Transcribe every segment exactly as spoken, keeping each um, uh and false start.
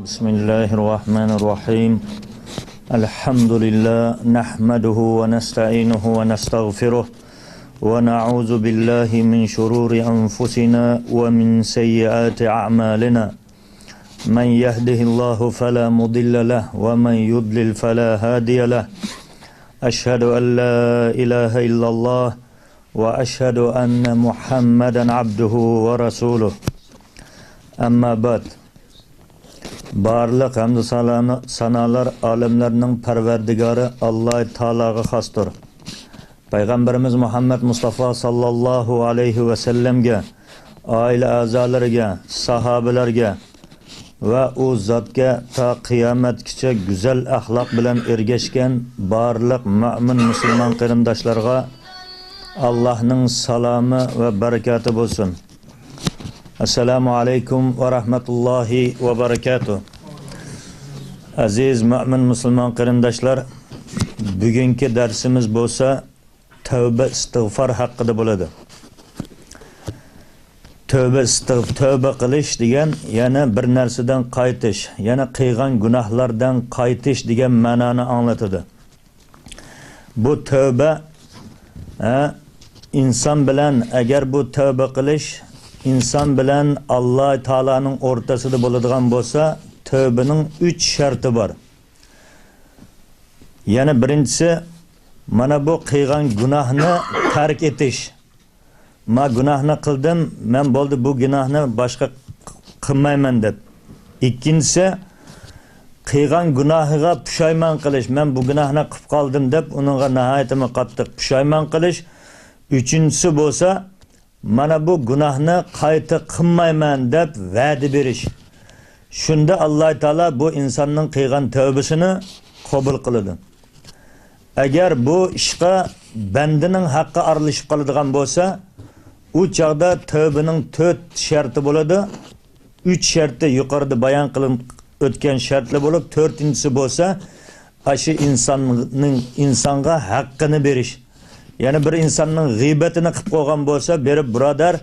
بسم الله الرحمن الرحيم. الحمد لله، نحمده ونستعينه ونستغفره، ونعوذ بالله من شرور أنفسنا ومن سيئات أعمالنا. من يهده الله فلا مضل له، ومن يضلل فلا هادي له. أشهد أن لا إله إلا الله، وأشهد أن محمدا عبده ورسوله. أما بعد. بارلىق ھەمدۇ سانا-، سانالار ئالەملەرنىڭ پەرۋەردىگارى ئاللاھ تائالاغا خاستۇر. پەيغەمبىرىمىز مۇھەممەد مۇستافا ساللاللاھۇ ئەلەيھى ۋەسەللەمگە، ئائىلە ئەزالىرىگە، ساھابىلەرگە ۋە ئۇ زاتقا تا قىيامەتكىچە گۈزەل ئەخلاق بىلەن ئېرگەشكەن بارلىق مۆمىن مۇسۇلمان قېرىنداشلارغا ئاللاھنىڭ سالامى ۋە بەرىكاتى بولسۇن. ئەسسالامۇ ئەلەيكۇم ۋە رەھمەتۇللاھى ۋە بەرىكاتۇھ. ئەزىز مۆمىن مۇسۇلمان قېرىنداشلار، بۈگۈنكى دەرسىمىز بولسا تەۋبە ئىستىغفار ھەققىدە بولىدۇ. تەۋبە ئىستىغ-، تەۋبە قىلىش دېگەن يەنە بىر نەرسىدىن قايتىش، يەنە قىلغان گۇناھلاردىن قايتىش دېگەن مەنانى ئاڭلىتىدۇ. بۇ تەۋبە، ھە، ئىنسان بىلەن، ئەگەر بۇ تەۋبە قىلىش ئىنسان بىلەن ئاللاھ تائالانىڭ ئورتىسىدا بولىدىغان بولسا، تەۋبىنىڭ ئۈچ شەرتى بار. يەنە بىرىنچىسى، مانا بۇ قىلغان گۇناھنى تەرك ئېتىش. ما گۇناھنى قىلدىم، مەن بولدى، بۇ گۇناھنى باشقا قىلمايمەن دەپ. ئىككىنچىسى، قىلغان گۇناھىغا پۇشايمان قىلىش، مەن بۇ گۇناھنى قىلىپ قالدىم دەپ، ئۇنىڭغا ناھايىتىمۇ قاتتىق پۇشايمان قىلىش. ئۈچىنچىسى بولسا، مانا بۇ گۇناھنى قايتا قىلمايمەن دەپ ۋەدە بېرىش. شۇندا ئاللاھ تائالا بۇ ئىنساننىڭ قىلغان تەۋبىسىنى قوبۇل قىلىدۇ. ئەگەر بۇ ئىشقا بەندىنىڭ ھەققى ئارىلىشىپ قالىدىغان بولسا، ئۇ چاغدا تەۋبىنىڭ تۆت شەرتى بولىدۇ. ئۈچ شەرتى يۇقىرىدا بايان قىلىنىپ ئۆتكەن شەرتلەر بولۇپ، تۆتىنچىسى بولسا ئاشۇ ئىنساننىڭ، ئىنسانغا ھەققىنى بېرىش. يەنى بىر ئىنساننىڭ غىيبەتىنى قىلىپ قويغان بولسا، بېرىپ، بۇرادەر،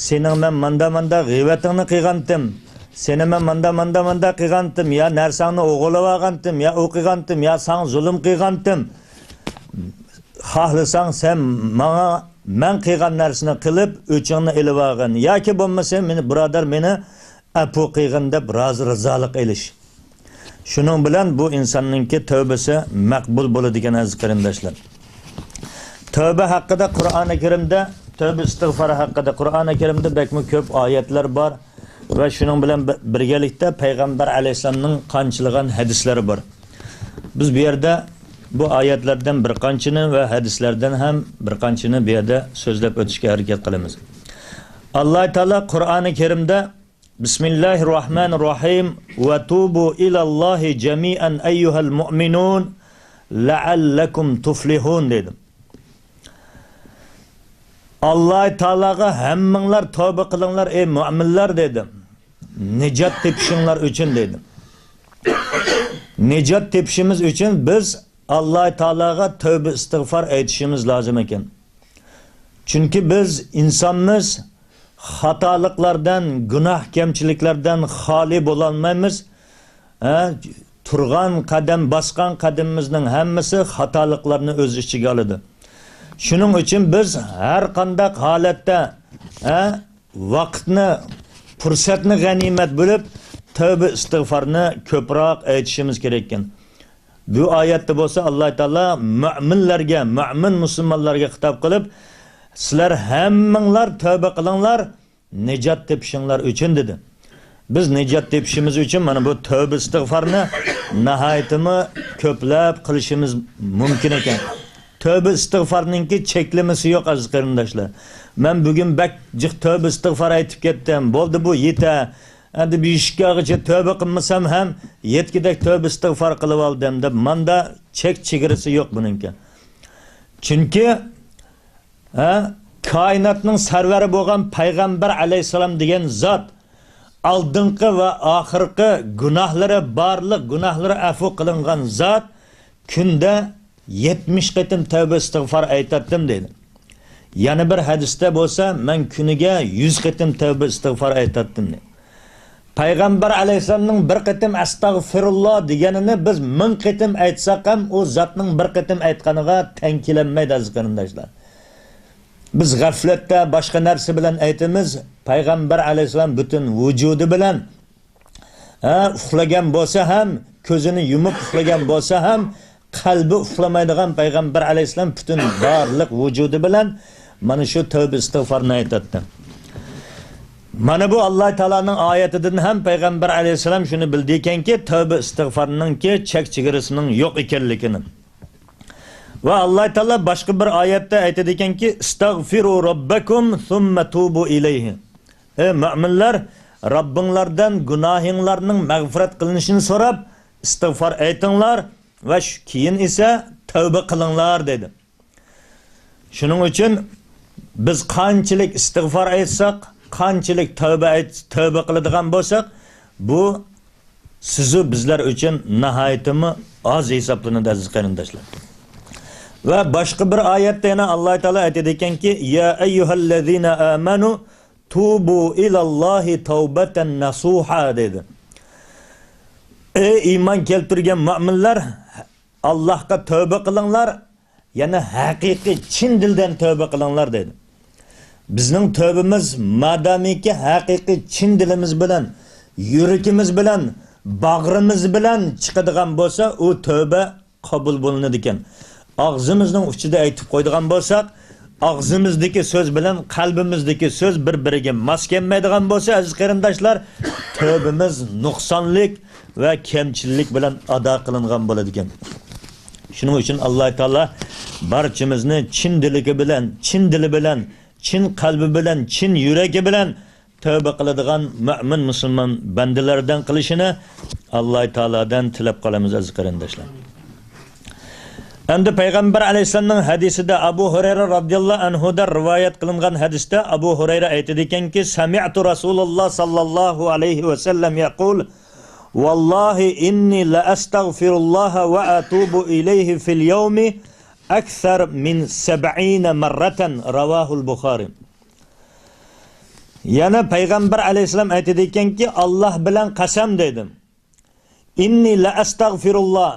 سېنىڭ مەن ماندا-ماندا غىيۋەتىڭنى قىلغانتىم، سېنى مەن ماندا-ماندا-ماندا قىلغانتىم، يا نەرسەڭنى ئوغرىلىۋالغانتىم، يا ئۇ قىلغانتىم، يا ساڭا زۇلۇم قىلغانتىم. خاھلىساڭ سەن ماڭا مەن قىلغان نەرسىنى قىلىپ ئۆچۈڭنى ئېلىۋالغىن، ياكى بولمىسا مېنى، بۇرادەر، مېنى ئەپۇ قىلغىن دەپ رازى رىزالىق ئېلىش. شۇنىڭ بىلەن بۇ ئىنساننىڭكى تەۋبىسى مەقبۇل بولىدىكەن، ئەزىز قېرىنداشلار. تەۋبە ھەققىدە قۇرئانى كەرىمدە، تەۋبە ئىستىغفار ھەققىدە قۇرئانى كەرىمدە بەكمۇ كۆپ ئايەتلەر بار ۋە شۇنىڭ بىلەن بىر-، بىرگەلىكتە پەيغەمبەر ئەلەيھىسسالامنىڭ قانچىلىغان ھەدىسلىرى بار. بىز بۇ يەردە بۇ ئايەتلەردىن بىر قانچىنى ۋە ھەدىسلەردىن ھەم بىر قانچىنى بۇ يەردە سۆزلەپ ئۆتۈشكە ھەرىكەت قىلىمىز. ئاللاھ تائالا قۇرئانى كەرىمدە، بسم الله الرحمن الرحيم، وتوبوا إلى الله جميعا أيها المؤمنون لعلكم تفلحون دېدى. ئاللاھ تائالاغا ھەممىڭلار تەۋبە قىلىڭلار، ئەي مۆمىنلەر، دېدى. نىجات تېپىشىڭلار ئۈچۈن، دېدى. نىجات تېپىشىمىز ئۈچۈن بىز ئاللاھ تائالاغا تەۋبە ئىستىغفار ئېيتىشىمىز لازىم ئىكەن. چۈنكى بىز ئىنسانمىز، خاتالىقلاردىن، گۇناھ كەمچىلىكلەردىن خالىي بولالمايمىز. ھە، تۇرغان قەدەم، باسقان قەدىمىمىزنىڭ ھەممىسى خاتالىقلارنى ئۆز ئىچىگە ئالىدۇ. شۇنىڭ ئۈچۈن بىز ھەر قانداق ھالەتتە، ھە، ۋاقىتنى، پۇرسەتنى غەنىيمەت بىلىپ، تەۋبە ئىستىغفارنى كۆپرەك ئېيتىشىمىز كېرەككەن. بۇ ئايەتتە بولسا ئاللاھ تائالا مۆمىنلەرگە، مۆمىن مۇسۇلمانلارغا خىتاب قىلىپ، سىلەر ھەممىڭلار تەۋبە قىلىڭلار، نىجات تېپىشىڭلار ئۈچۈن، دېدى. بىز نىجات تېپىشىمىز ئۈچۈن مانا بۇ تەۋبە ئىستىغفارنى ناھايىتىمۇ كۆپلەپ قىلىشىمىز مۇمكىن ئىكەن. تەۋبە ئىستىغفارنىڭكى چەكلىمىسى يوق، ئەزىز قېرىنداشلار. مەن بۈگۈن بەك جىق تەۋبە ئىستىغفار ئېيتىپ كەتتىم، بولدى، بۇ يېتە. ئەمدى بېشىمغىچە تەۋبە قىلمىسام ھەم يەتكۈدەك تەۋبە ئىستىغفار قىلىۋالدىم دەپ، ماندا چەك چېگرىسى يوق بۇنىڭكى. چۈنكى، ھە، كائىناتنىڭ سەرۋەرى بولغان پەيغەمبەر ئەلەيھىسسالام دېگەن زات، ئالدىنقى ۋە ئاخىرقى گۇناھلىرى، بارلىق گۇناھلىرى ئەفۇ قىلىنغان زات، كۈندە يەتمىش قېتىم تەۋبە ئىستىغفار ئېيتاتتىم دەيدۇ. يەنە بىر ھەدىستە بولسا، مەن كۈنىگە يۈز قېتىم تەۋبە ئىستىغفار ئېيتاتتىم دەيدۇ. پەيغەمبەر ئەلەيھىسسالامنىڭ بىر قېتىم ئەستەغفىرۇللا دېگەنىنى بىز مىڭ قېتىم ئېيتساق ھەم، ئۇ زاتنىڭ بىر قېتىم ئېيتقىنىغا تەڭ كېلەلمەيدۇ، ئەزىز قېرىنداشلار. بىز غەپلەتتە باشقا نەرسە بىلەن ئېيتىمىز، پەيغەمبەر ئەلەيھىسسالام پۈتۈن ۋۇجۇدى بىلەن، ھە، ئۇخلىغان بولسا ھەم، كۆزىنى يۇمۇپ ئۇخلىغان بولسا ھەم، قەلبى ئۇخلىمايدىغان پەيغەمبەر ئەلەيھىسسالام پۈتۈن بارلىق ۋۇجۇدى بىلەن مانا شۇ تەۋبە ئىستىغفارنى ئېيتاتتى. مانا بۇ ئاللا تائالانىڭ ئايىتىدىن ھەم پەيغەمبەر ئەلەيھىسسالام شۇنى بىلدىكەنكى، تەۋبە ئىستىغفارنىڭكى چەك چېگرىسىنىڭ يوق ئىكەنلىكىنى. ۋە ئاللا تائالا باشقا بىر ئايەتتە ئېيتىدىكەنكى، ئىستەغفىرۇ رەببەكۇم سۇممە تۇبۇ ئىلەيھى. ئەي مۆمىنلەر، رەببىڭلاردىن گۇناھىڭلارنىڭ مەغپىرەت قىلىنىشىنى سوراپ، ئىستىغفار ئېيتىڭلار ۋە شۇ كېيىن ئېسە تەۋبە قىلىڭلار، دېدى. شۇنىڭ ئۈچۈن بىز قانچىلىك ئىستىغفار ئېيتساق، قانچىلىك تەۋبە ئېيت-، تەۋبە قىلىدىغان بولساق، بۇ سىزۇ بىزلەر ئۈچۈن ناھايىتىمۇ ئاز ھېسابلىنىدۇ، ئەزىز قېرىنداشلار. ۋە باشقا بىر ئايەتتە يەنە ئاللا تائالا ئېيتىدىكەنكى، يا ئەييۇھەللەزىنە ئامەنۇ توبوا إلى الله توبة نصوحا دېدى. ئەي ئىمان كەلتۈرگەن مۆمىنلەر، ئاللاھقا تەۋبە قىلىڭلار، يەنى ھەقىقىي چىن دىلدىن تەۋبە قىلىڭلار دېدى. بىزنىڭ تەۋبىمىز مادامىكى ھەقىقىي چىن دىلىمىز بىلەن، يۈرىكىمىز بىلەن، باغرىمىز بىلەن چىقىدىغان بولسا، ئۇ تەۋبە قوبۇل بولۇنىدىكەن. ئاغزىمىزنىڭ ئۇچىدا ئېيتىپ قويىدىغان بولساق، ئاغزىمىزدىكى سۆز بىلەن قەلبىمىزدىكى سۆز بىر-بىرىگە ماس كەلمەيدىغان بولسا، ئەزىز قېرىنداشلار، تەۋبىمىز نۇقسانلىق ۋە كەمچىللىك بىلەن ئادا قىلىنغان بولىدىكەن. شۇنىڭ ئۈچۈن ئاللا تائالا بارچىمىزنى چىن دىلىكى بىلەن، چىن دىلى بىلەن، چىن قەلبى بىلەن، چىن يۈرىكى بىلەن تەۋبە قىلىدىغان مۆمىن مۇسۇلمان بەندىلەردىن قىلىشىنى ئاللا تائالادىن تىلەپ قالىمىز، ئەزىز قېرىنداشلار. ئەمدى پەيغەمبەر ئەلەيھىسسالامنىڭ ھەدىسىدە، ئەبۇ ھۇرەيرە رازىياللاھۇ ئەنھۇدىن رىۋايەت قىلىنغان ھەدىستە ئەبۇ ھۇرەيرە ئېيتىدىكەنكى، سەمىئتۇ رەسۇلاللاھ ساللاللاھۇ ئەلەيھى ۋەسەللەم يەقۇل، ۋاللاھى ئىننى لەئەستەغفىرۇللاھە ۋە ئەتۇبۇ ئىلەيھى فىل يەۋمى ئەكسەر مىن سەبئىنە مەررەتەن، رەۋاھۇل بۇخارى. يەنە پەيغەمبەر ئەلەيھىسسالام ئېيتىدىكەنكى، ئاللا بىلەن قەسەم دېدىم. ئىننى لەئەستەغفىرۇللا،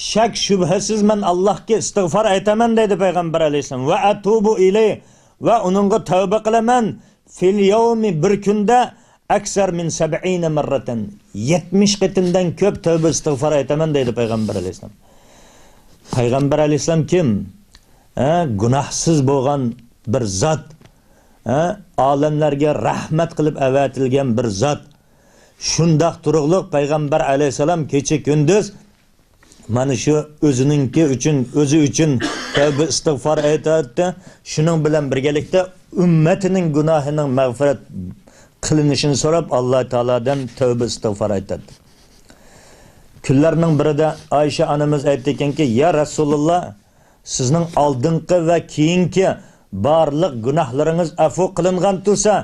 شەك شۈبھىسىز مەن ئاللاھقا ئىستىغفار ئېيتىمەن دەيدۇ پەيغەمبەر ئەلەيھىسسالام. ۋە ئەتۇبۇ ئىلەيھ، ۋە ئۇنىڭغا تەۋبە قىلىمەن. فىل يەۋمى، بىر كۈندە، ئەكسەر مىن سەبئىنە مەررەتەن، يەتمىش قېتىمدىن كۆپ تەۋبە ئىستىغفار ئېيتىمەن دەيدۇ پەيغەمبەر ئەلەيھىسسالام. پەيغەمبەر ئەلەيھىسسالام كىم؟ ھە، گۇناھسىز بولغان بىر زات. ھە، ئالەملەرگە رەھمەت قىلىپ ئەۋەتىلگەن بىر زات. شۇنداق تۇرۇقلۇق پەيغەمبەر ئەلەيھىسسالام كېچە كۈندۈز مانا شۇ ئۆزىنىڭكى ئۈچۈن، ئۆزى ئۈچۈن تەۋبە ئىستىغفار ئېيتاتتى. شۇنىڭ بىلەن بىرگىلىكتە ئۈممىتىنىڭ گۇناھىنىڭ مەغپىرەت قىلىنىشىنى سوراپ، ئاللا تائالادىن تەۋبە ئىستىغفار ئېيتاتتى. كۈنلەرنىڭ بىرىدە ئائىشە ئانىمىز ئېيتتىكەنكى، يا رەسۇلاللا، سىزنىڭ ئالدىنقى ۋە كېيىنكى بارلىق گۇناھلىرىڭىز ئەپۇ قىلىنغان تۇرسا،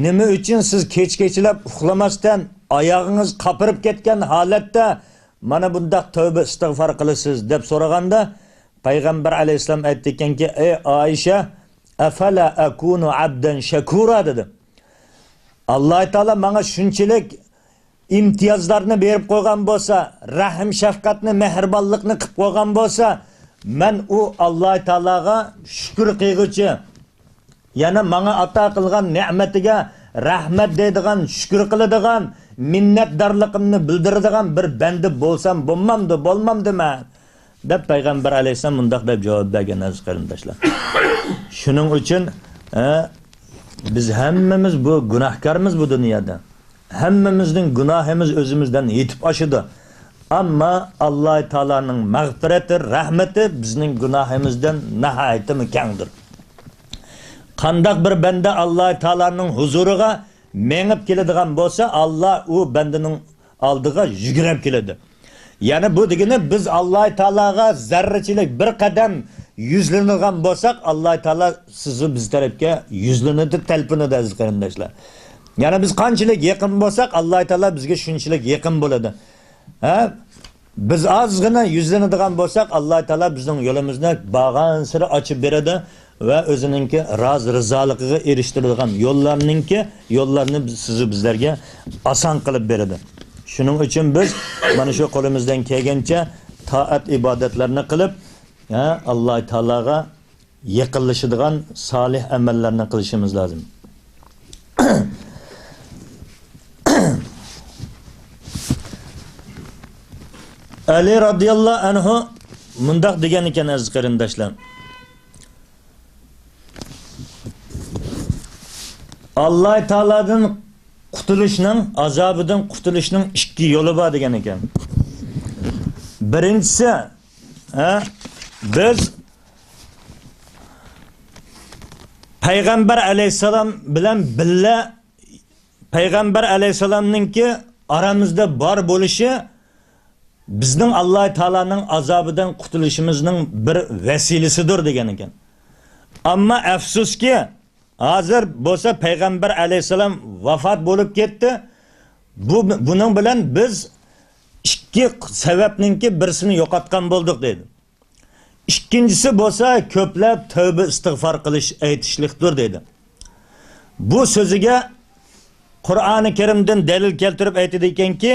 نېمە ئۈچۈن سىز كېچە-كېچىلەپ ئۇخلىماستىن، ئاياغىڭىز قاپىرىپ كەتكەن ھالەتتە مانا بۇنداق تەۋبە ئىستىغفار قىلىسىز؟ دەپ سورىغاندا، پەيغەمبەر ئەلەيھىسسالام ئېيتتىكەنكى، ئەي ئائىشە، ئەفەلا ئەكۇنۇ ئەبدەن شەكۇرا، دېدى. ئاللا تائالا ماڭا شۇنچىلىك ئىمتىيازلارنى بېرىپ قويغان بولسا، رەھىم شەپقەتنى، مېھرىبانلىقنى قىلىپ قويغان بولسا، مەن ئۇ ئاللا تائالاغا شۈكۈر قىلغۇچى، يەنە ماڭا ئاتا قىلغان نېمىتىگە رەھمەت دەيدىغان، شۈكۈر قىلىدىغان، مىننەتدارلىقىمنى بىلدۈرىدىغان بىر بەندە بولسام بولمامدۇ، بولمامدىمەن؟ دەپ پەيغەمبەر ئەلەيھىسسالام مۇنداق دەپ جاۋاب بەرگەن، ئەزىز قېرىنداشلار. شۇنىڭ ئۈچۈن، ھە، بىز ھەممىمىز بۇ گۇناھكارمىز بۇ دۇنيادا. ھەممىمىزنىڭ گۇناھىمىز ئۆزىمىزدىن يېتىپ ئاشىدۇ. ئەمما ئاللا تائالانىڭ مەغپىرەتى، رەھمىتى بىزنىڭ گۇناھىمىزدىن ناھايىتىمۇ كەڭدۇر. قانداق بىر بەندە ئاللا تائالانىڭ ھۇزۇرىغا مېڭىپ كېلىدىغان بولسا، ئاللا ئۇ بەندىنىڭ ئالدىغا يۈگۈرۈپ كېلىدۇ. يەنى بۇ دېگىنى، بىز ئاللا تائالاغا زەررىچىلىك بىر قەدەم يۈزلىنىدىغان بولساق، ئاللا تائالا سىزۇ بىز تەرەپكە يۈزلىنىدۇ، تەلپۈنىدۇ، ئەزىز قېرىنداشلار. يەنى بىز قانچىلىك يېقىن بولساق، ئاللا تائالا بىزگە شۇنچىلىك يېقىن بولىدۇ. ھە؟ بىز ئازغىنا يۈزلىنىدىغان بولساق، ئاللا تائالا بىزنىڭ يولىمىزنى بارغانسېرى ئاچىپ بېرىدۇ ۋە ئۆزىنىڭكى راز-، رىزالىقىغا ئېرىشتۈرىدىغان يوللارنىڭكى، يوللارنى بىز، سىزۇ بىزلەرگە ئاسان قىلىپ بېرىدۇ. شۇنىڭ ئۈچۈن بىز مانا شۇ قولىمىزدىن كەلگەنچە تائەت-ئىبادەتلەرنى قىلىپ، ھە، ئاللا تائالاغا يېقىنلىشىدىغان سالىھ ئەمەللەرنى قىلىشىمىز لازىم. ئەلى رازىياللاھۇ ئەنھۇ مۇنداق دېگەن ئىكەن، ئەزىز قېرىنداشلار. ئاللا تائالادىن قۇتۇلۇشنىڭ، ئازابىدىن قۇتۇلۇشنىڭ ئىككى يولى بار دېگەن ئىكەن. بىرىنچىسى، ھە، بىز پەيغەمبەر ئەلەيھىسسالام بىلەن بىللە، پەيغەمبەر ئەلەيھىسسالامنىڭكى ئارىمىزدا بار بولۇشى بىزنىڭ ئاللا تائالانىڭ ئازابىدىن قۇتۇلۇشىمىزنىڭ بىر ۋەسىلىسىدۇر دېگەن ئىكەن. ئەمما ئەپسۇسكى، ھازىر بولسا پەيغەمبەر ئەلەيھىسسالام ۋاپات بولۇپ كەتتى. بۇ، بۇنىڭ بىلەن بىز ئىككى سەۋەبنىڭكى بىرسىنى يوقاتقان بولدۇق، دەيدۇ. ئىككىنچىسى بولسا كۆپلەپ تەۋبە ئىستىغفار قىلىش، ئېيتىشلىقتۇر، دەيدۇ. بۇ سۆزىگە قۇرئانى كەرىمدىن دەلىل كەلتۈرۈپ ئېيتىدىكەنكى،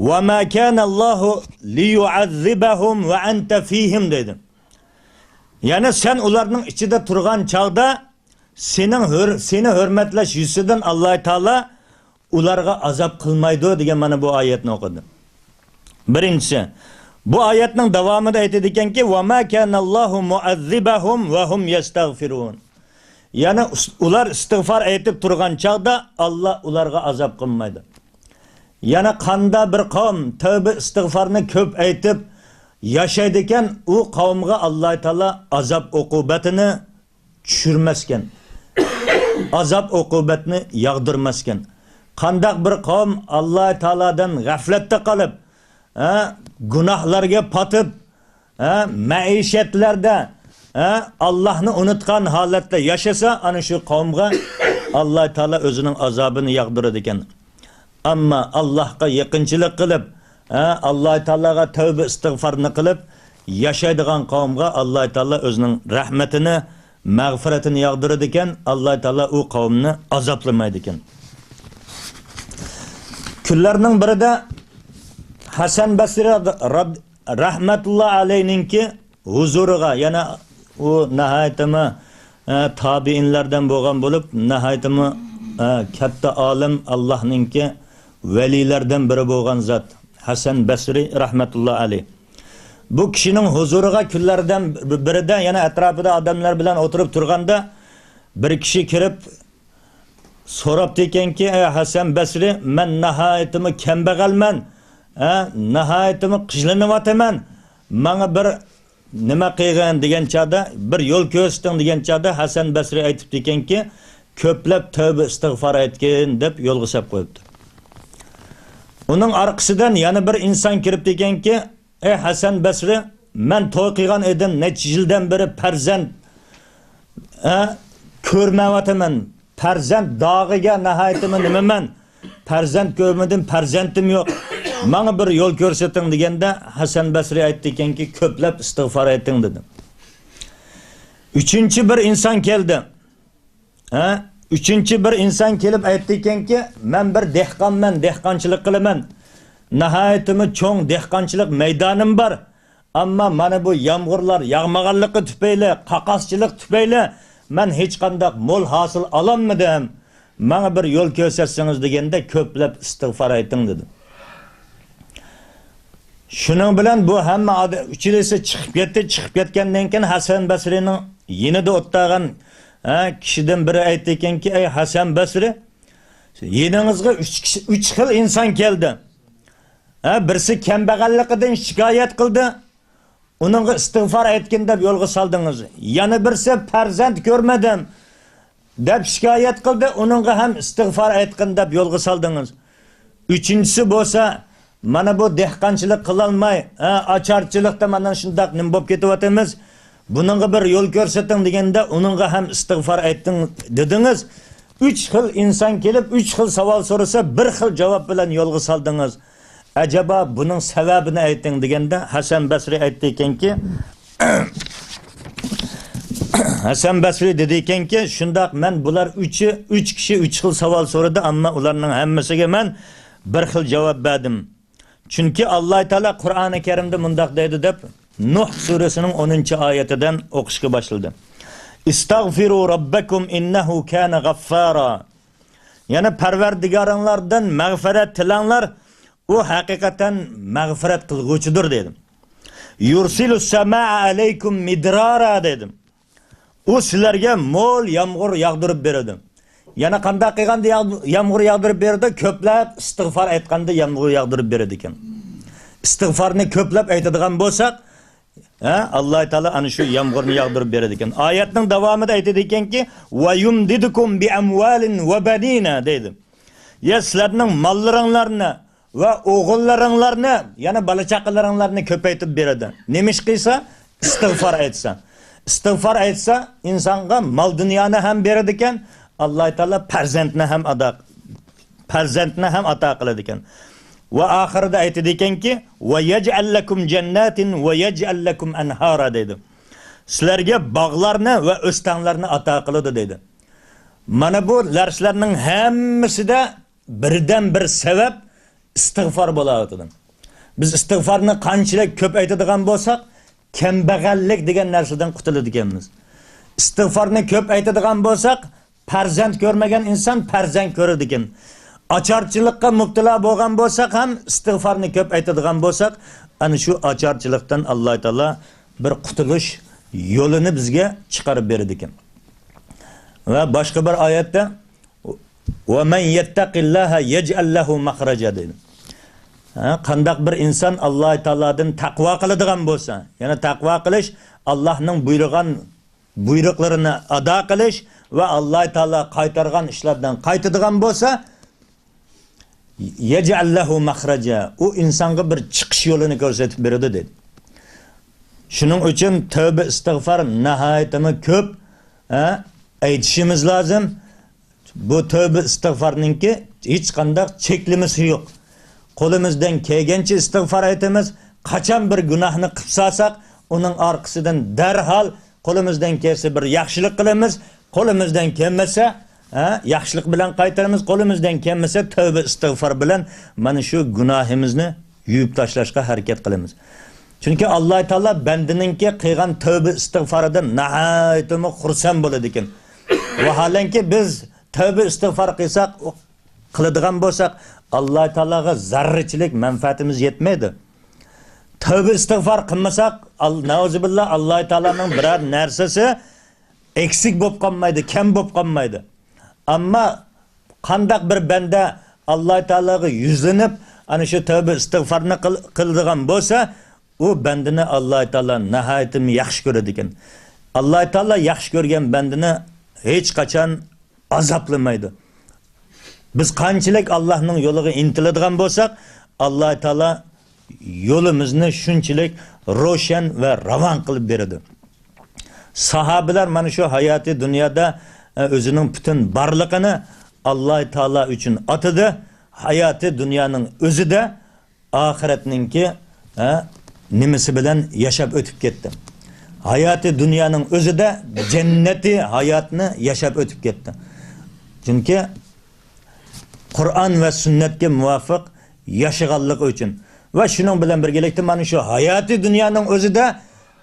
«وما كان الله ليعذبهم وأنت فيهم» دەيدۇ. يەنى سەن ئۇلارنىڭ ئىچىدە تۇرغان چاغدا سېنىڭ ھۆر-، سېنى ھۆرمەتلەش يۈزىسىدىن ئاللا تائالا ئۇلارغا ئازاب قىلمايدۇ دېگەن مانا بۇ ئايەتنى ئوقۇدى. بىرىنچىسى، بۇ ئايەتنىڭ داۋامىدا ئېيتىدىكەنكى، «وما كان الله معذبهم وهم يستغفرون». يەنى ئۇس-، ئۇلار ئىستىغفار ئېيتىپ تۇرغان چاغدا ئاللا ئۇلارغا ئازاب قىلمايدۇ. يەنى قاندا بىر قەۋم تەۋبە ئىستىغفارنى كۆپ ئېيتىپ ياشايدىكەن، ئۇ قەۋمگە ئاللا تائالا ئازاب ئوقۇبەتىنى چۈشۈرمەسكەن. ئازاب ئوقۇبەتنى ياغدۇرماسكەن. قانداق بىر قەۋم ئاللا تائالادىن غەفلەتتە قېلىپ، ھە، گۇناھلارغا پاتىپ، ھە، مەئىشەتلەردە، ھە، ئاللاھنى ئۇنۇتقان ھالەتتە ياشىسا، ئانا شۇ قەۋمگە ئاللا تائالا ئۆزىنىڭ ئازابىنى ياغدۇرىدىكەن. ئەمما ئاللاھقا يېقىنچىلىق قىلىپ، ھە، ئاللا تائالاغا تەۋبە ئىستىغفارنى قىلىپ ياشايدىغان قەۋمگە ئاللا تائالا ئۆزىنىڭ رەھمىتىنى، مەغپىرىتىنى ياغدۇرىدىكەن، ئاللا تائالا ئۇ قەۋمنى ئازابلىمايدىكەن. كۈنلەرنىڭ بىرىدە ھەسەن بەسرى راد-، راد-، رەھمەتۇللا ئەلەينىڭكى ھۇزۇرىغا، يەنە ئۇ ناھايىتىمۇ، ئە، تابىئىنلاردىن بولغان بولۇپ، ناھايىتىمۇ، ئە، كاتتا ئالىم، ئاللاھنىڭكى ۋەلىيلەردىن بىرى بولغان زات ھەسەن بەسرى رەھمەتۇللا ئەلەي. بۇ كىشىنىڭ ھۇزۇرىغا كۈنلەردىن بىرىدە يەنە ئەتراپىدا ئادەملەر بىلەن ئولتۇرۇپ تۇرغاندا، بىر كىشى كىرىپ سوراپتىكەنكى، ئەي ھەسەن بەسرى، مەن ناھايىتىمۇ كەمبەغەلمەن، ھە، ناھايىتىمۇ قىينىلىۋاتىمەن، ماڭا بىر نېمە قىلغىن دېگەن چاغدا، بىر يول كۆرسىتىڭ دېگەن چاغدا، ھەسەن بەسرى ئېيتىپتىكەنكى، كۆپلەپ تەۋبە ئىستىغفار ئېيتقىن دەپ يولغا سەپ قويۇپتۇ. ئۇنىڭ ئارقىسىدىن يەنە بىر ئىنسان كىرىپتىكەنكى، ئەي ھەسەن بەسرى، مەن توي قىلغان ئىدىم، نەچچە يىلدىن بېرى پەرزەنت، ھە، كۆرمەيۋاتىمەن. پەرزەنت داغىگە ناھايىتىمۇ نېمىمەن؟ پەرزەنت كۆرمىدىم، پەرزەنتىم يوق. ماڭا بىر يول كۆرسىتىڭ دېگەندە، ھەسەن بەسرى ئېيتتىكەنكى، كۆپلەپ ئىستىغفار ئېيتىڭ دېدى. ئۈچىنچى بىر ئىنسان كەلدى. ھە؟ ئۈچىنچى بىر ئىنسان كېلىپ ئېيتتىكەنكى، مەن بىر دېھقانمەن، دېھقانچىلىق قىلىمەن. ناھايىتىمۇ چوڭ دېھقانچىلىق مەيدانىم بار. ئەمما مانا بۇ يامغۇرلار ياغمىغانلىقى تۈپەيلى، قاقاسچىلىق تۈپەيلى مەن ھېچقانداق مول ھاسىل ئالالمىدىم. ماڭا بىر يول كۆرسەتسىڭىز دېگەندە، كۆپلەپ ئىستىغفار ئېيتىڭ دېدى. شۇنىڭ بىلەن بۇ ھەممە ئاد-، ئۈچىلىسى چىقىپ كەتتى. چىقىپ كەتكەندىن كېيىن ھەسەن بەسرىنىڭ يېنىدا ئولتۇرغان، ھە، كىشىدىن بىرى ئېيتتىكەنكى، ئەي ھەسەن بەسرى، يېنىڭىزغا ئۈچ كىشى، ئۈچ خىل ئىنسان كەلدى. ھە، بىرسى كەمبەغەللىكىدىن شىكايەت قىلدى. ئۇنىڭغا ئىستىغفار ئېيتقىن دەپ يولغا سالدىڭىز. يەنە بىرسى پەرزەنت كۆرمىدىم دەپ شىكايەت قىلدى. ئۇنىڭغا ھەم ئىستىغفار ئېيتقىن دەپ يولغا سالدىڭىز. ئۈچىنچىسى بولسا مانا بۇ دېھقانچىلىق قىلالماي، ھە، ئاچارچىلىقتا مانا شۇنداق نېمە بولۇپ كېتىۋاتىمىز. بۇنىڭغا بىر يول كۆرسىتىڭ دېگەندە، ئۇنىڭغا ھەم ئىستىغفار ئېيتىڭ دېدىڭىز. ئۈچ خىل ئىنسان كېلىپ، ئۈچ خىل ساۋال سورىسا، بىر خىل جاۋاب بىلەن يولغا سالدىڭىز. ئەجەبا بۇنىڭ سەۋەبىنى ئېيتىڭ دېگەندە، ھەسەن بەسرى ئېيتتى ئىكەنكى، ھەسەن بەسرى دېدى ئىكەنكى، شۇنداق، مەن بۇلار ئۈچى، ئۈچ كىشى ئۈچ خىل ساۋال سورىدى، ئەمما ئۇلارنىڭ ھەممىسىگە مەن بىر خىل جاۋاب بەردىم. چۈنكى ئاللاھ تائالا قۇرئانى كەرىمدە مۇنداق دەيدۇ دەپ، نۇھ سۈرىسىنىڭ ئونىنچى ئايىتىدىن ئوقۇشقا باشلىدى. ئىستەغفىرۇ رەببەكۇم ئىننەھۇ كانە غەففارا. يەنە پەرۋەردىگارىڭلاردىن مەغفىرەت تىلەڭلار، ئۇ ھەقىقەتەن مەغفىرەت قىلغۇچىدۇر، دېدى. يۇرسىلۇس سەمائە ئەلەيكۇم مىدرارا، دېدى. ئۇ سىلەرگە مول يامغۇر ياغدۇرۇپ بېرىدۇ. يەنە قانداق قىلغاندا ياغ-، يامغۇر ياغدۇرۇپ بېرىدۇ؟ كۆپلەپ ئىستىغفار ئېيتقاندا يامغۇر ياغدۇرۇپ بېرىدىكەن. ئىستىغفارنى كۆپلەپ ئېيتىدىغان بولساق، ھە، ئاللاھ تائالا ئەنە شۇ يامغۇرنى ياغدۇرۇپ بېرىدىكەن. ئايەتنىڭ داۋامىدا ئەيتىدىكەنكى، ۋە يۇمدىدكۇم بى ئەمۋالىن ۋە بەنىنا، دەيدۇ. يا سىلەرنىڭ ماللىرىڭلارنى ۋە ئوغۇللىرىڭلارنى، يەنى بالا-چاقىلىرىڭلارنى كۆپەيتىپ بېرىدۇ. نېمە ئىش قىلسا؟ ئىستىغفار ئېيتسا. ئىستىغفار ئېيتسا، ئىنسانغا مال-دۇنيانى ھەم بېرىدىكەن، ئاللاھ تائالا پەرزەنتنى ھەم ئاتا، پەرزەنتنى ھەم ئاتا قىلىدىكەن. ۋە ئاخىرىدا ئېيتىدىكەنكى، ۋە يەجئەل لەكۇم جەنناتىن ۋە يەجئەل لەكۇم ئەنھارا، دەيدۇ. سىلەرگە باغلارنى ۋە ئۆستەڭلەرنى ئاتا قىلىدۇ، دەيدۇ. مانا بۇ نەرسىلەرنىڭ ھەممىسىدە بىردىنبىر سەۋەب ئىستىغفار بولاۋاتىدۇ. بىز ئىستىغفارنى قانچىلىك كۆپ ئېيتىدىغان بولساق، كەمبەغەللىك دېگەن نەرسىدىن قۇتۇلىدىكەنمىز. ئىستىغفارنى كۆپ ئېيتىدىغان بولساق، پەرزەنت كۆرمىگەن ئىنسان پەرزەنت كۆرىدىكەن. ئاچارچىلىققا مۇپتىلا بولغان بولساق ھەم، ئىستىغفارنى كۆپ ئېيتىدىغان بولساق، ئەنە شۇ ئاچارچىلىقتىن ئاللاھ تائالا بىر قۇتۇلۇش يولىنى بىزگە چىقىرىپ بېرىدىكەن. ۋە باشقا بىر ئايەتتە، ۋە مەن يەتتەقىللاھە يەجئەل لەھۇ مەخرەجا، دەيدۇ. ھە، قانداق بىر ئىنسان ئاللاھ تائالادىن تەقۋا قىلىدىغان بولسا، يەنى تەقۋا قىلىش، ئاللاھنىڭ بۇيرۇغان بۇيرۇقلىرىنى ئادا قىلىش ۋە ئاللاھ تائالا قايتارغان ئىشلاردىن قايتىدىغان بولسا، يەجئەل لەھۇ مەخرەجا، ئۇ ئىنسانغا بىر چىقىش يولىنى كۆرسىتىپ بېرىدۇ، دېدى. شۇنىڭ ئۈچۈن تەۋبە ئىستىغفار ناھايىتىمۇ كۆپ، ھە، ئېيتىشىمىز لازىم. بۇ تەۋبە ئىستىغفارنىڭكى ھېچقانداق چەكلىمىسى يوق. قولىمىزدىن كەلگەنچە ئىستىغفار ئېيتىمىز. قاچان بىر گۇناھنى قىلىپ سالساق، ئۇنىڭ ئارقىسىدىن دەرھال قولىمىزدىن كەلسە بىر ياخشىلىق قىلىمىز. قولىمىزدىن كەلمىسە، ھە، ياخشىلىق بىلەن قايتۇرىمىز. قولىمىزدىن كەلمىسە تەۋبە ئىستىغفار بىلەن مانا شۇ گۇناھىمىزنى يۇيۇپ تاشلاشقا ھەرىكەت قىلىمىز. چۈنكى ئاللاھ تائالا بەندىنىڭكى قىلغان تەۋبە ئىستىغفارىدىن ناھايىتىمۇ خۇرسەن بولىدىكەن. ۋاھالەنكى بىز تەۋبە ئىستىغفار قىلساق، قىلىدىغان بولساق، ئاللاھ تائالاغا زەررىچىلىك مەنپەئەتىمىز يەتمەيدۇ. تەۋبە ئىستىغفار قىلمىساق، ئال-، نەئۇزۇبىللا، ئاللاھ تائالانىڭ بىرەر نەرسىسى ئەكسىك بولۇپ قالمايدۇ، كەم بولۇپ قالمايدۇ. ئەمما قانداق بىر بەندە ئاللاھ تائالاغا يۈزلىنىپ، ئەنە شۇ تەۋبە ئىستىغفارنى قىل-، قىلىدىغان بولسا، ئۇ بەندىنى ئاللاھ تائالا ناھايىتىمۇ ياخشى كۆرىدىكەن. ئاللاھ تائالا ياخشى كۆرگەن بەندىنى ھېچقاچان ئازابلىمايدۇ. بىز قانچىلىك ئاللاھنىڭ يولىغا ئىنتىلىدىغان بولساق، ئاللاھ تائالا يولىمىزنى شۇنچىلىك روشەن ۋە راۋان قىلىپ بېرىدۇ. ساھابىلەر مانا شۇ ھاياتىي دۇنيادا، ئە، ئۆزىنىڭ پۈتۈن بارلىقىنى ئاللاھ تائالا ئۈچۈن ئاتىدى. ھاياتىي دۇنيانىڭ ئۆزىدە ئاخىرەتنىڭكى، ھە، نېمىسى بىلەن ياشاپ ئۆتۈپ كەتتى. ھاياتىي دۇنيانىڭ ئۆزىدە جەننىتىي ھاياتنى ياشاپ ئۆتۈپ كەتتى. چۈنكى قۇرئان ۋە سۈننەتكە مۇۋاپىق ياشىغانلىقى ئۈچۈن. ۋە شۇنىڭ بىلەن بىرگىلىكتە مانا شۇ ھاياتىي دۇنيانىڭ ئۆزىدە،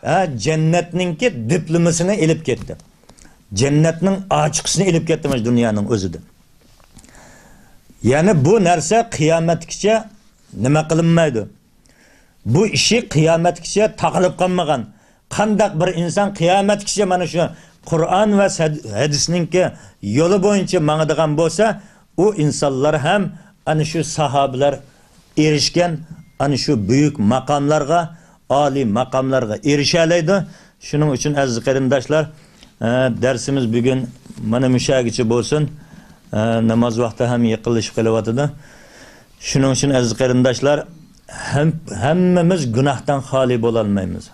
ھە، جەننەتنىڭكى دىپلومىسىنى ئېلىپ كەتتى. جەننەتنىڭ ئاچقۇچىسىنى ئېلىپ كەتتى مانا شۇ دۇنيانىڭ ئۆزىدە. يەنى بۇ نەرسە قىيامەتكىچە نېمە قىلىنمايدۇ. بۇ ئىشى قىيامەتكىچە تاقىلىپ قالمىغان. قانداق بىر ئىنسان قىيامەتكىچە مانا شۇ قۇرئان ۋە سەد-، ھەدىسنىڭكى يولى بويىچە ماڭىدىغان بولسا، ئۇ ئىنسانلار ھەم ئەنە شۇ ساھابىلەر ئېرىشكەن ئەنە شۇ بۈيۈك ماقاملارغا، ئالىي ماقاملارغا ئېرىشەلەيدۇ. شۇنىڭ ئۈچۈن ئەزىز قېرىنداشلار، ئە، دەرسىمىز بۈگۈن مانا مۇشۇ يەرگىچە بولسۇن. ئە، ناماز ۋاقتى ھەم يېقىنلىشىپ قېلىۋاتىدۇ. شۇنىڭ ئۈچۈن ئەزىز قېرىنداشلار، ھەم-، ھەممىمىز گۇناھتىن خالىي بولالمايمىز.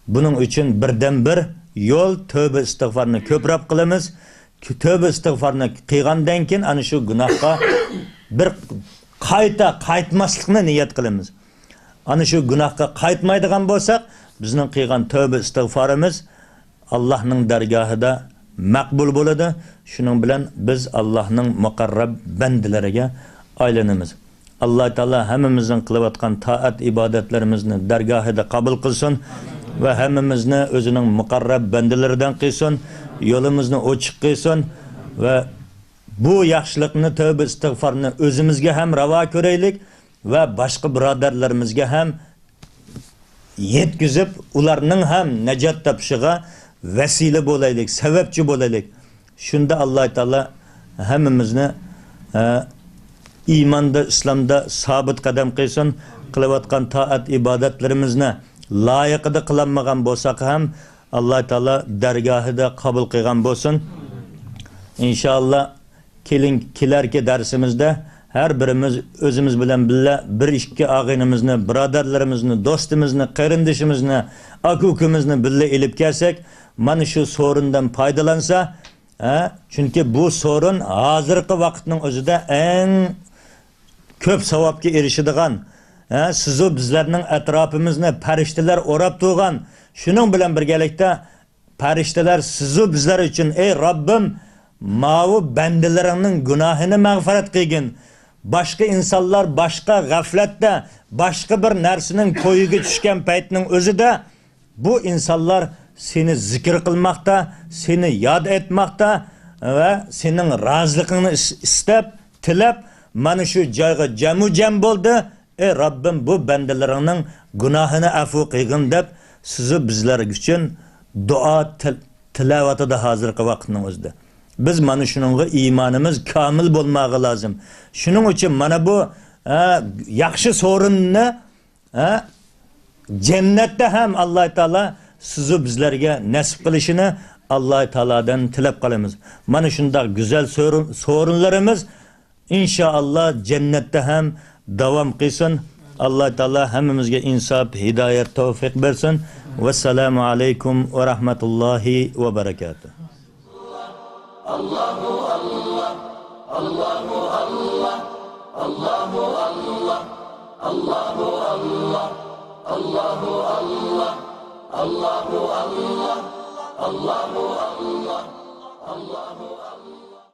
بۇنىڭ ئۈچۈن بىردىنبىر يول تۆبە ئىستىغفارنى كۆپرەك قىلىمىز. تۆبە ئىستىغفارنى قىلغاندىن كېيىن ئەنە شۇ گۇناھقا بىر قايتا قايتماسلىقنى نىيەت قىلىمىز. ئەنە شۇ گۇناھقا قايتمايدىغان بولساق، بىزنىڭ قىلغان تۆبە ئىستىغفارىمىز ئاللاھنىڭ دەرگاھىدا مەقبۇل بولىدۇ. شۇنىڭ بىلەن بىز ئاللاھنىڭ مۇقەررەب بەندىلىرىگە ئايلىنىمىز. ئاللاھ تائالا ھەممىمىزنىڭ قىلىۋاتقان تائەت ئىبادەتلىرىمىزنى دەرگاھىدا قوبۇل قىلسۇن ۋە ھەممىمىزنى ئۆزىنىڭ مۇقەررەب بەندىلىرىدىن قىلسۇن، يولىمىزنى ئوچۇق قىلسۇن ۋە بۇ ياخشىلىقنى، تۆبە ئىستىغفارنى ئۆزىمىزگە ھەم راۋا كۆرەيلىك ۋە باشقا بۇرادەرلىرىمىزگە ھەم يەتكۈزۈپ، ئۇلارنىڭ ھەم ناجات تاپىشىغا ۋەسىلە بولايلىق، سەۋەبچى بولايلىق. شۇندا ئاللاھ تائالا ھەممىمىزنى، ئە، ئىماندا، ئىسلامدا سابىت قەدەم قىلسۇن. قىلىۋاتقان تائەت ئىبادەتلىرىمىزنى لايىقىدا قىلالمىغان بولساق ھەم، ئاللاھ تائالا دەرگاھىدا قوبۇل قىلغان بولسۇن. ئىنشائاللا، كېلىن، كېلەركى دەرسىمىزدە ھەر بىرىمىز ئۆزىمىز بىلەن بىللە بىر ئىككى ئاغىنىمىزنى، بۇرادەرلىرىمىزنى، دوستىمىزنى، قېرىندىشىمىزنى، ئاكا-ئۇكىمىزنى بىللە ئېلىپ كەلسەك، مانا شۇ سورۇندىن پايدىلانسا، ھە، چۈنكى بۇ سورۇن ھازىرقى ۋاقىتنىڭ ئۆزىدە ئەڭ كۆپ ساۋابقا ئېرىشىدىغان، ھە، سىزۇ بىزلەرنىڭ ئەتراپىمىزنى پەرىشتىلەر ئوراپ تۇرغان، شۇنىڭ بىلەن بىرگەلىكتە، پەرىشتىلەر سىزۇ بىزلەر ئۈچۈن، ئەي رەببىم، ماۋۇ بەندىلىرىڭنىڭ گۇناھىنى مەغپىرەت قىلگىن. باشقا ئىنسانلار باشقا غەفلەتتە، باشقا بىر نەرسىنىڭ كويىگە چۈشكەن پەيتنىڭ ئۆزىدە، بۇ ئىنسانلار سېنى زىكىر قىلماقتا، سېنى ياد ئەتمەكتە ۋە سېنىڭ رازىلىقىڭنى ئىس-، ئىستەپ، تىلەپ، مانا شۇ جايغا جەمۇ جەم بولدى. ئەي رەببىم، بۇ بەندىلىرىڭنىڭ گۇناھىنى ئەفۇ قىلغىن دەپ، سىزۇ بىزلەر ئۈچۈن دۇئا تىل-، تىلەۋاتىدۇ ھازىرقى ۋاقىتنىڭ ئۆزىدە. بىز مانا شۇنىڭغا ئىمانىمىز كامىل بولماغا لازىم. شۇنىڭ ئۈچۈن مانا بۇ، ھە، ياخشى سورۇننى، ھە، جەننەتتە ھەم ئاللاھ تائالا سىزۇ بىزلەرگە نەسىپ قىلىشىنى ئاللاھ تائالادىن تىلەپ قالىمىز. مانا شۇنداق گۈزەل سورۇن-، سورۇنلىرىمىز ئىنشائاللا، جەننەتتە ھەم داۋام قىلسۇن. ئاللاھ تائالا ھەممىمىزگە ئىنساپ، ھىدايەت، تەۋفىق بەرسۇن. ۋەسسالامۇ ئەلەيكۇم ۋە رەھمەتۇللاھى ۋە بەرەكاتۇھ.